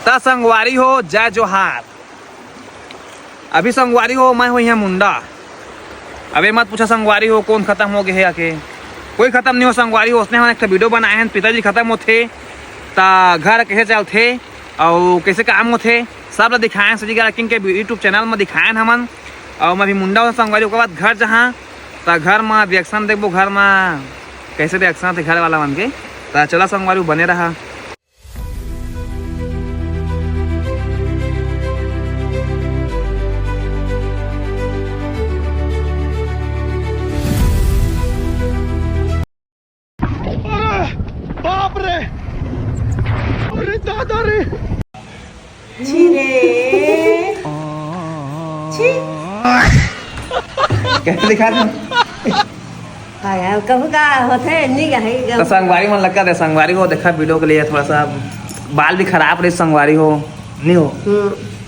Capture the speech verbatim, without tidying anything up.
त संगवारी हो, जय जोहार। अभी संगवारी हो, मैं हो इहाँ मुंडा। अबे मत पूछा संगवारी हो, कोन खतम हो गे हे आके। कोई खतम नहीं हो संगवारी हो। उसने हमन एक ठो video बनाए हन, पिताजी खतम होथे त घर कैसे चलथे अउ कैसे काम होथे, सब ला दिखाएन। सजी गा किंग के YouTube channel में दिखाएन हमन। अउ मैं अभी मुंडा हो संगवारी, ओकर बाद घर जहाँ त घर में reaction देखबो, घर में कैसे reaction आथे घर वाला मन के। त चला संगवारी हो, बने रहा। अरे बाप रे, अरे दादा रे। छी रे। छी। कैसे दिखा दूँ? हाँ यार, कहूँ का होथे, नहीं कहे तो संगवारी मन लगा दे, संगवारी हो देखा video के लिए थोड़ा सा बाल भी खराब रही संगवारी हो, नहीं हो। हम्म।